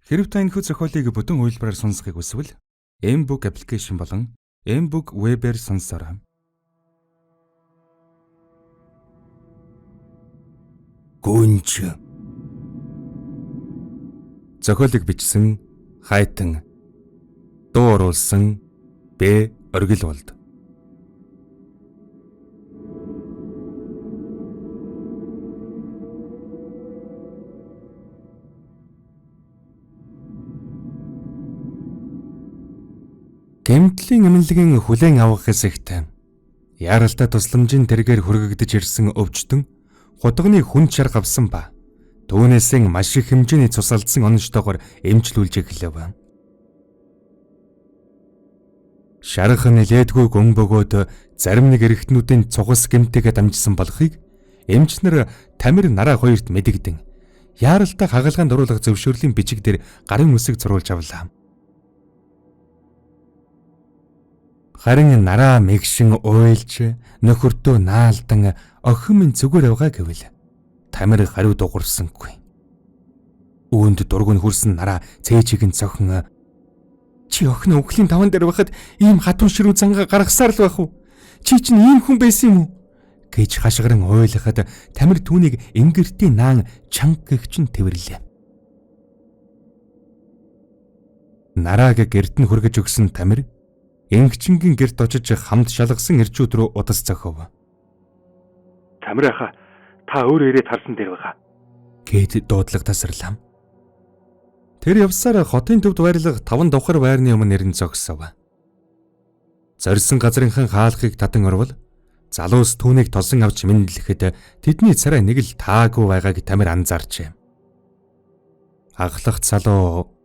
Хэрв та энэхүү зохиолыг бүтэн хувилбараар сонсохыг хүсвэл mBook application болон mBook web-ээр сонсоорой. Гүнж. Зохиолыг бичсэн Хайтан, дуу оруулсан Б. Оргилволд. Гэмтлийн эмнэлгийн хүлээн авах хэсэгт яаралтай тусламжийн тэргээр хүргэгдэж ирсэн өвчтөн худганы хүн чар гавсан ба түүнээсээ маш их хэмжээний цус алдсан оноштойгоор эмчлүүлж эхлэв. Шарах нэлээдгүй гүн бөгөөд зарим нэг эрэгтнүүдийн цугас гэмтэйгээ дамжсан болохыг эмч нар Тамир нараа хоёрт мэдэгдэн яаралтай хагалгаанд оруулах зөвшөөрлийн бичиг дээр гарын үсэг зурулж авлаа. Харин нараа мэгшин уйлж нөхөртөө наалдан охин минь зүгээр явгаа гэвэл Тамир хариу дуурсангүй. Үүнд дургүн хүрсэн нараа цээжийг нь цохин чи охин үхлийн таван дээр байхад ийм хатуу ширүү зангаа гаргасаар л байх уу? Чи чинь ийм хүн байсан юм уу? гэж хашгиран уйлахад Тамир түүнийг энгэртийн наан чанга гэгчин тэвэрлээ. Нарааг гэрт нь хүргэж өгсөн Тамир Ингэчингийн гэрт очиж хамт шалгасан эрчүүд рүү удас зохив. Тамир ахаа, та өөр ирээд харсан дээр байгаа гэд дуудлага тасарлаа. Тэр явсаар хотын төвд байрлах 5 давхар байрны өмнө нэрэн зогсов. Зорьсон газрынхан хаалхыг татан орвол залуус түүнийг тосон авч мэндлэхэд тэдний царай нэг л таагүй байгааг Тамир анзаарчээ. Ахлах залуу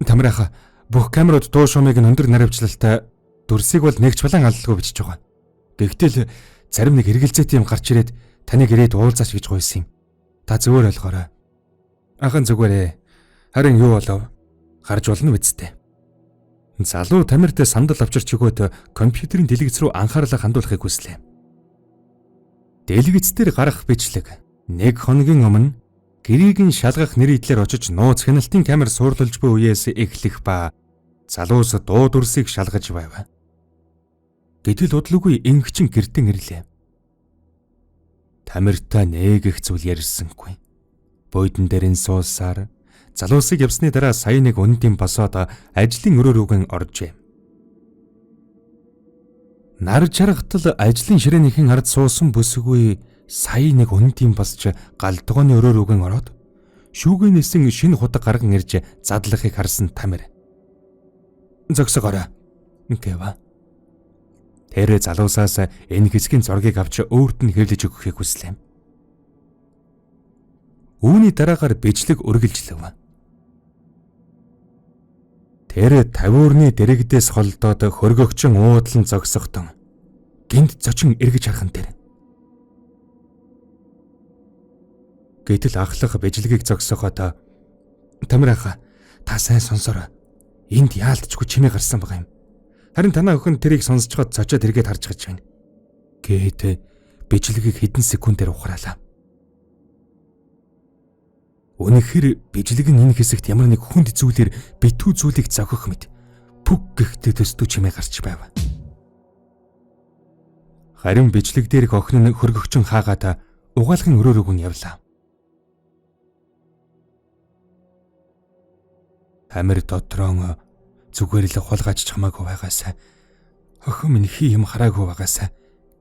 Тамир ахаа, бүх камерууд дуу шумыг нь өндөр наривчлалтай дүрсийг бол нэгч балан аллалгүй бичиж байгаа. Гэхдээ л зарим нэг эргэлзээтэй юм гарч ирээд таныг ирээд уулзаач гэж гуйсан юм. Та зүгээр ойлгоорой. Ахын зүгээрээ. Харин юу болов? Гарч болно биз дээ. Залуу Тамиртай сандал авчирч өгөөд компьютерийн дэлгэц рүү анхаарлаа хандуулахыг хүслээ. Дэлгэц дээр гарах бичлэг нэг хоногийн өмнө гэрийг нь шалгах нэр идлэр очиж нууц хяналтын камер суурлуулж буй үеэс эхлэх ба залуус дуу дүрсийг шалгаж байв. Гэтэл удалгүй ингэчин гэртэн ирлээ. Тамиртай нэг их зүйл ярьсангүй. Буйдан дээр нь суусаар залуусыг явсны дараа сая нэг өндийн босоод ажлын өрөө рүүгэн оржээ. Нар чаргатал ажлын ширээнийхэн ард суусан бүсгүй сая нэг өндийн босч галдгооны өрөө рүүгэн ороод шүүгэнээсэн шинэ худаг гарган ирж задлахыг харсан Тамир. Зогсоогоорой гэв. Тэр залуусаас энэ хэсгийн зургийг авч өөрт нь хэвлэж өгөхийг хүслээ. Үүний дараагаар бичлэг үргэлжлэв. Тэр тавиурны дэрэгдээс холдоод хөргөгчөн уудлан зогсохдон гинт зочин эргэж харах нь тэр. Гэтэл ахлах бичлэгийг зогсооход Тамир ахаа, та сайн сонсорой. Энд яалтчгүй чимээ гарсан байгаа юм. Харин танаа охин тэрийг сонсцоход цочоод эргээд харж гаж байна. Гэт бичлэгийг хэдэн секундээр ухраалаа. Үнэхээр бичлэг нь энэ хэсэгт ямар нэг хүнд зүйлээр битүү зүйлийг зохих мэт пүг гэхтэй төстөө чимээ гарч байв. Харин бичлэг дээрх охин нь хөргөгчөн хаагаад угаалгын өрөө рүүгэн явлаа. Тамир дотроо зүгээр л хулгайч чамаагүй байгаасай. Охин минь хий юм хараагүй байгаасай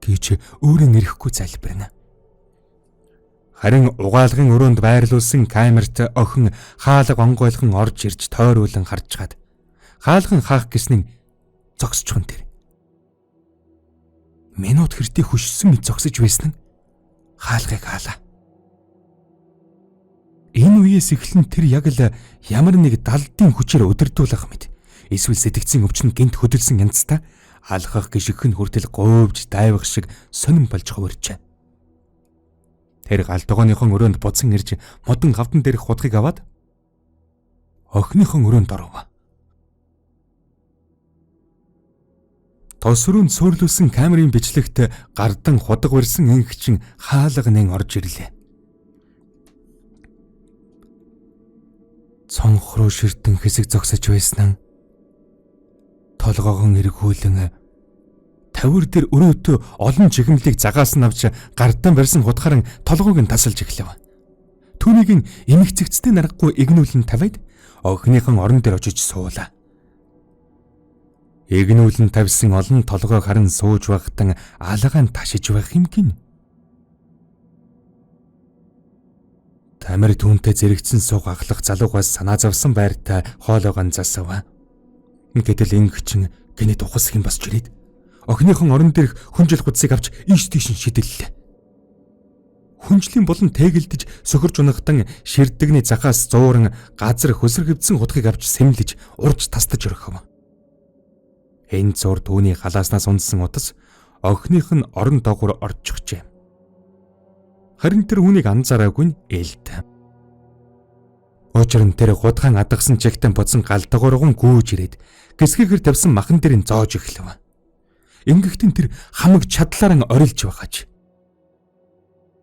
гэж өөрөө нэрэхгүй залбирна. Харин угаалгын өрөөнд байрлуулсан камерт охин хаалга онгойлгон орж ирж тойруулан харж чад. Хаалган хаах гэснэн зогсчихон тэр. Минут хэртээ хөшсөн мэт зогсож байсан нь хаалгыг хаалаа. Энэ үеэс эхлэн тэр яг л ямар нэг далдын хүчээр өдөрдүүлэх мэт. Эсвэл сэтгцийн өвчин гинт хөдөлсөн янзтай алхах гიშгэх нь хүртэл гуйвж дайвах шиг сонин болж хувирчээ. Тэр галдгооныхон өрөөнд буцан ирж модон хавдан дээрх худгийг аваад охиныхон өрөөнд оров. Тос руу цөөрлүүлсэн камерын бичлэгт гардан худаг барьсан ингэчин хаалга нэн орж ирлээ. Цонх руу ширтэн хэсэг зогсож байсан нь толгоогон эргүүлэн тавир дээр өрөөтөө олон чихэмлийг загаас нь авч гардан барьсан хутгаар нь толгойг нь тасалж эхлэв. Түүнийг нь эмх цэгцтэй наргагүй игнүүлэн тавиад охиныхон орон дээр очиж суулаа. Игнүүлэн тавьсан олон толгойг харан сууж байхтан алгаан ташиж байх юм гин. Тамир түүнтэй зэрэгцэн суух ахлах залуугаас санаа зовсон байртай хоолойгоо засав. Гэтэл ингэчин гинэт ухас юм бас чирээд охиныхон орон дээрх хүнжил гудсыг авч ийш тийш шидэллээ. Хүнжлийн болон тэгэлдэж сөхөрч унахтан ширдэгний захаас зууран газар хөсөрхөвдсөн хутгийг авч сэмлэж урж тастаж өрхөв. Энэ зур түүний халааснаас унсан утас охиных нь орон доогуур орчихжээ. Харин тэр хүнийг анзаараагүй нь ээлт. Учир нь тэр гудгаан адагсан чигтэн буцан гал дагуурган гүйж ирээд гисгэхэр тавьсан махан дээр нь зоож эхлэв. Ингэхдээ тэр хамаг чадлаараа орилж байгааж.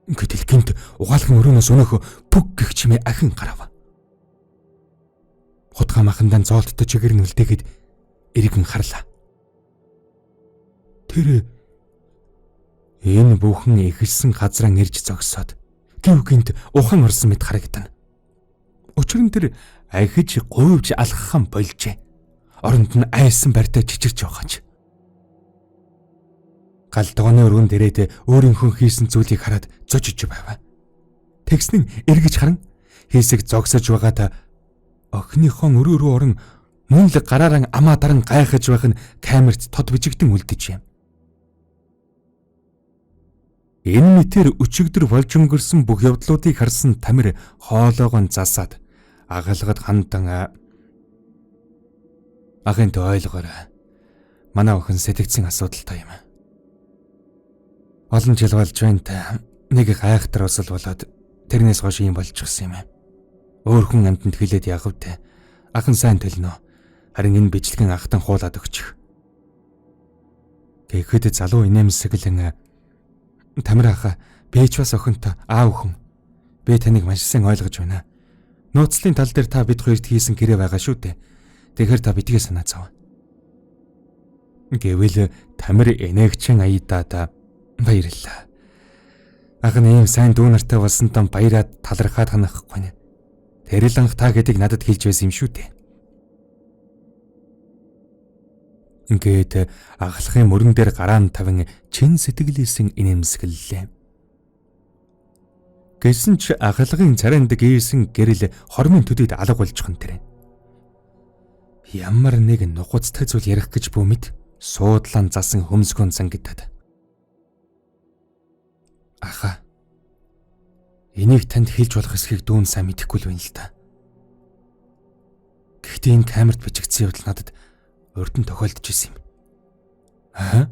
Гэтэл гинт угаалгын өрөөнөөс өнөөх бүг гэх чимээ ахин гарав. Хутгаа махандан зоолттой чигээр нь үлдээгээд эргэн харлаа. Тэр энэ бүхэн эхэлсэн газраа ирж зогсоод гів гинт ухан орсон мэт харагдана. Учир нь тэр ахиж гуйвж алхахан болжээ. Оронд нь айсан барьтай чичирч байгаач. Гал тогооны өргөн дээрээд өөрийнхөө хийсэн зүйлийг хараад зожиж байв. Тэгснэн эргэж харан хийсэг зогсож байгаад охиныхон өрөө рүү орон мөн л гараараа амаа даран гайхаж байх нь камерт тод бичигдэн үлдэж юм. Энэ мэтэр өчигдөр болж өнгөрсөн бүх явдлуудыг харсан Тамир хоолоогоо засаад агалгад хандан ахын ойлгоорой. Манай охин сэтгцэн асуудалтай юм. Олон жил болж байна та. Нэг гайхтар осол болоод тэрнээс хойш ийм болчихсон юм. Өөр хүн амьтанд хэлээд яах вэ? Ахын сайн төлнө. Харин энэ бичлэгэн ахтан хуулаад өгчих. Тэгэхэд залуу инээмсэглэн Тамир аха, би ч бас охинтой аав өхөн. Би таныг маш сайн ойлгож байна. Нууцлын тал дээр та бид хоёрт хийсэн гэрээ байгаа шүү дээ. Тэгэхээр та битгий санаа зов. Гэвэл Тамир энэгчин аядаад баярлалаа. Ах нь ийм сайн дүү нартай болсонтой баяраад талархаад ханахгүй. Тэр л анх та гэдгийг надад хэлж байсан юм шүү дээ. Ингээд аглахын мөрөн дээр гараа нь тавин чин сэтгэлээсэн инээмсэглэлээ. Гэсэн ч ахлагын царайнд гийсэн гэрэл хормын төдийд алга болчихсон тэр. Ямар нэг нухацтай зүйл ярих гэж бүү мэд суудлан засан хөмсгөн зангидад. Аха. Энийг танд хэлж болох эсхийг дүүн сайн мэдэхгүй л байна л та. Гэхдээ энэ камерт бичигдсэн явдал надад урд нь тохиолдож исэн юм. Аа?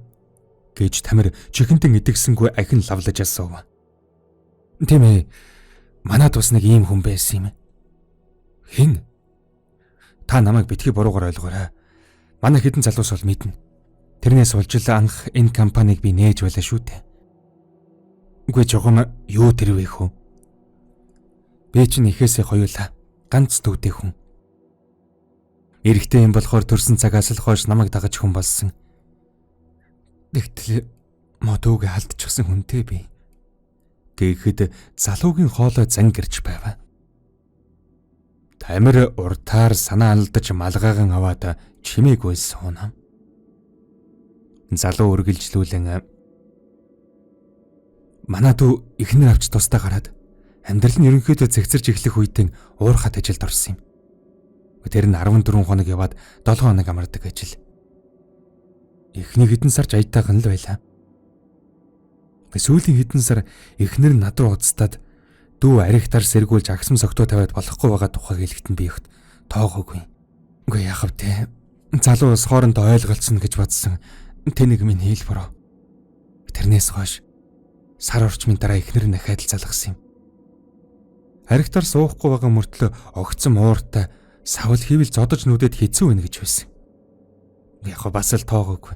Гэж Тамир чихэнтэн идэгсэнгүй ахин лавлаж асуув. Тийм ээ. Манад бас нэг ийм хүн байсан юм. Хэн? Та намайг битгий буруугаар ойлгоорой. Манай хэдэн залуус бол мэднэ. Тэрнээс болж л анх энэ компанийг би нээж байлаа шүү дээ. Үгүй жогом юу тэр вэ хөө? Би чинь ихээсээ хоёулаа ганц төвтэй хүн. Эрэгтэй юм болохоор төрсэн цагаас л хойш намайг дагаж хүн болсон. Тэгтэл модууг алдчихсан хүнтэй би. Тэгэхэд залуугийн хоолой зан гэрч байв. Тамир уртаар санаа алдаж малгайгаан аваад чимээгүй сууна. Залуу үргэлжлүүлэн манай дүү эхнэр авч тусдаа гараад амьдрал нь ерөнхийдөө зэгцэрч эхлэх үедээ уурхат ажилд орсон юм. Тэр нь 14 хоног яваад 7 хоног амардаг ажил. Эхний хэдэн сар жаятайхан л байлаа. Сүүлийн хэдэн сар эхнэр нь над руу уцтаад дүү арихтар сэргүүлж агсам согтуу тавиад болохгүй байгаа тухайг хэлэхэд нь би ихт тоогоогүй. Үгүй яах вэ? Залуу ус хоорондоо ойлголцсон гэж бодсон. Тэнэг минь хэл бороо. Тэрнээс хойш сар орчмын дараа эхнэр нь дахиад л залгасан юм. Арихтар суухгүй байгаа мөртлөө огцом ууртай савл хийвэл зодож нүдэд хэцүү байна гэж байсан. Яг бас л тоогоогүй.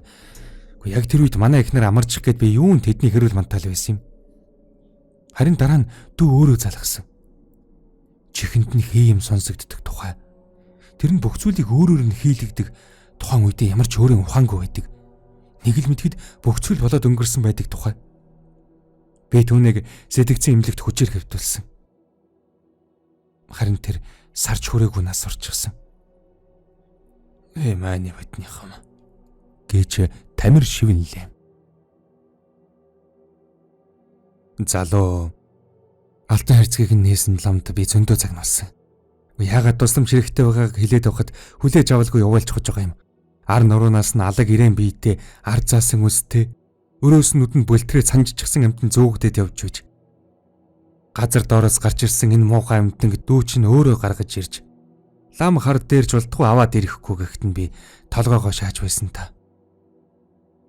Гэхдээ яг тэр үед манай эхнэр амарчих гээд би юун тэдний хэрүүл мантаал байсан юм. Харин дараа нь дүү өөрөө залгасан. Чихэнд нь хий юм сонсогддог тухай. Тэр нь бүх зүйлийг өөрөөр нь хийлэгдэх тухайн үедээ ямар ч өөрийн ухаангүй байдаг. Нэг л мэдхэд бүх зүйл болоод өнгөрсөн байдаг тухай. Би түүнийг сэтгцэн эмнэлэгт хүчээр хэвтүүлсэн. Харин тэр сарж хүрээгүй нас орчихсон. Ээ мааны бадныхам гэж Тамир шивнэлээ. Залуу алтан хайрцгийг нь нээсэн ламд би зөндөө загнуулсан. Яагаад тусламж хэрэгтэй байгааг хэлээд явахад хүлээж авалгүй явуулчих байгаа юм. Ар нуруунаас нь алаг ирээн биетэй ар заасан үстэй өрөөс нь нүдэнд бүлтрээ санжчихсан амьтан зөөгдөд явж байж. Газар доороос гарч ирсэн энэ муухай амьтанг дүү чинь өөрөө гаргаж ирж лам хар дээр ч болтгүй аваад ирэхгүй гэхэд нь би толгоогоо шааж байсан та.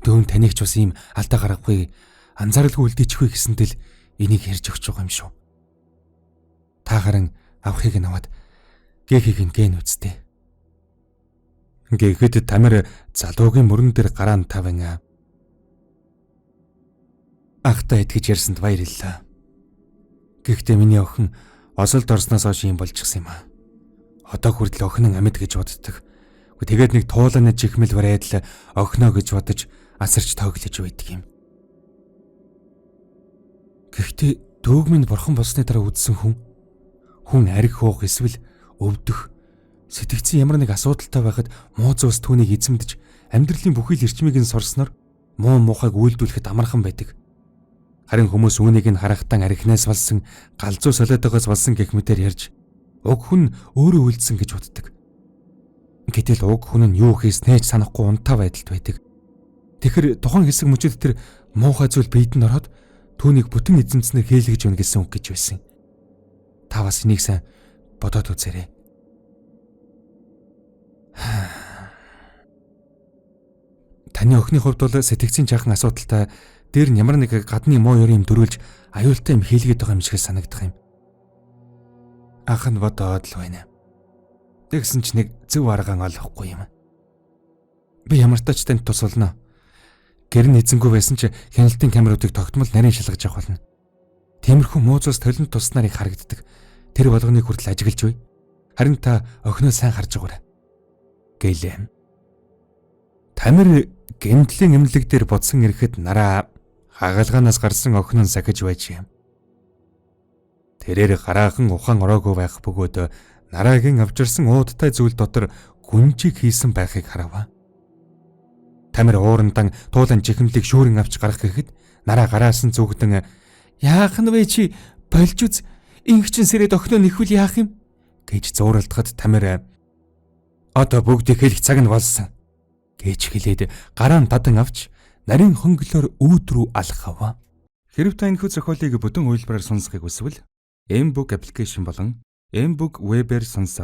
Дүүн таныг ч бас ийм алдаа гаргахгүй анзааралгүй үлдээчихвээ гэсэндэл энийг ярьж өгч байгаа юм шүү. Та харин авахыг нь аваад гээхийг нь гэн үсттэй. Гэхэд Тамир залуугийн мөрөн дээр гараа нь тавин ахтай итгэж ярьсанд баярлалаа. Гэхдээ миний охин осолд орсноос хойш юм болчихсон юм аа. Одоо хүртэл охин нь амьд гэж боддог. Тэгээд нэг тууланы чихмэл барайд л охиноо гэж бодож асарч тоглож байдаг юм. Гэхдээ дөөг минь бурхан болсны дараа үдсэн хүн арх уух эсвэл өвдөх сэтгцэн ямар нэг асуудалтай байхад муу зүйлс түүнийг эзэмдэж амьдралын бүхий л эрчмийг нь сорсноор муу муухайг үйлдүүлэхэд амархан байдаг. Харин хүмүүс үүнийг нь харахтан архинаас болсон, галзуу солиотойгоос болсон гэх мэтэр ярьж уг хүн өөрөө үйлдсэн гэж боддог. Гэтэл уг хүн нь юу хийснээ ч санахгүй унтаа байдалд байдаг. Тэгэхээр тухайн хэсэг мөчөд тэр муухай зүйл биед нь ороод түүнийг бүтэн эзэмснээр хийлгэж байна гэсэн үг гэж байсан. Та бас энийг сайн бодоод үзээрэй. Таны охины хувьд бол сэтгцийн жаахан асуудалтай дээр нь ямар нэг гадны муу ёрын юм дөрүүлж аюултай юм хийлгээд байгаа юм шиг санагдах юм. Ах нь бодоод л байна. Тэгсэн ч нэг зөв аргаан олохгүй юм. Би ямар ч тач танд тус болно. Гэр нь эзэнгүй байсан ч хяналтын камеруудыг тогтмол нарийн шалгаж явах болно. Тиймэрхүү муу зүйлс толинд туснаар их харагддаг. Тэр болгоныг хүртэл ажиглаж бай. Харин та охиноо сайн харж байгаарай. Гэлээ. Тамир гэмтлийн эмнэлэг дээр бодсон ирэхэд нараа хагалгаанаас гарсан охин нь сахиж байжээ. Тэрээр гараахан ухаан ороогүй байх бөгөөд нараагийн авчирсан уудтай зүйл дотор гүнжиг хийсэн байхыг харав. Тамир уурандаа туулан чихэмлийг шүүрэн авч гарах гэхэд нараа гараас нь зүгдэн яах нь вэ чи болж үз инх чин сэрэд охиноо нэхвэл яах юм гэж зууралдахад Тамир одоо бүгдийг хэлэх цаг нь болсон гэж хэлээд гараа нь дадан авч нарийн хөнглөөр үүд рүү алхав. Хэрв та энэхүү зохиолыг бүтэн хувилбараар сонсохыг хүсвэл Mbook application болон Mbook web-ээр сонсороо.